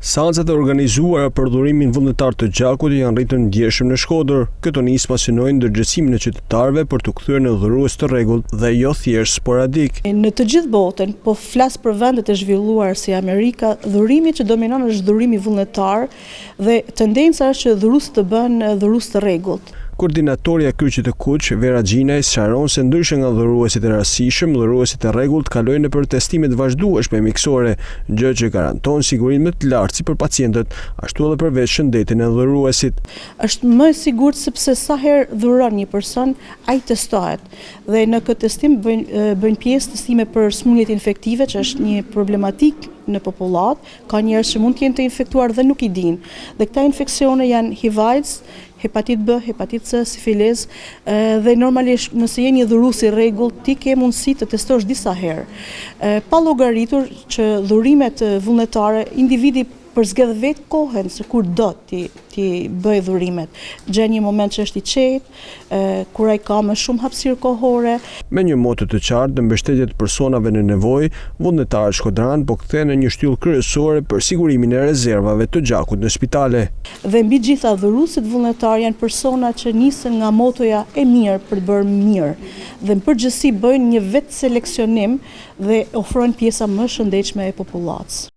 Seancat e organizuara për dhurimin vullnetar të gjakut janë rritur ndjeshëm në Shkodër. Këto nisma synojnë ndërgjegjësimin e qytetarëve për t'u kthyer në dhurues të rregullt dhe jo thjesht sporadik. Në të gjithë botën, po flas për vendet e zhvilluara si Amerika, dhurimi që dominon është dhurimi vullnetar dhe tendenca është që dhuruesit të bëhen dhurues të rregullt. Koordinatorja e Kryqit të Kuq, Vera Gjinaj, sqaron se ndryshe nga dhuruesit e rastësishëm, dhuruesit e rregullt kalojnë nëpër testime të vazhdueshme mjekësore, gjë që garanton sigurinë më të lartë si për pacientët, ashtu edhe për vetë shëndetin e dhuruesit. Është më e sigurt sepse sa herë dhuron një person, ai testohet dhe në këtë testim bëjnë bëjnë pjesë testime për sëmundjet infektive, që është një problematikë në popullatë, ka njerëz që mund të jenë të infektuar dhe nuk i dinë. Dhe këta infeksione janë HIV AIDS, hepatit B, hepatit C, sifiliz dhe normalisht nëse je një dhurues i rregullt, ti ke mundësi të testosh disa herë. Pa llogaritur që dhurimet vullnetare, individi përzgjedh vetë kohën se kur do t'i t'i bëjë dhurimet. Gjen një moment që është i qetë, kur ai ka më shumë hapësirë kohore. Me një moto të qartë në mbështetje të personave në nevojë, vullnetarët shkodranë po kthehen në një shtyllë kryesore për sigurimin e rezervave të gjakut në spitale. Dhe mbi gjitha dhuruesit vullnetarë janë persona që nisen nga motoja e mirë për të bërë mirë dhe në përgjithësi bëjnë një vetëseleksionim dhe ofrojnë pjesa më e shëndetshme e popullatës.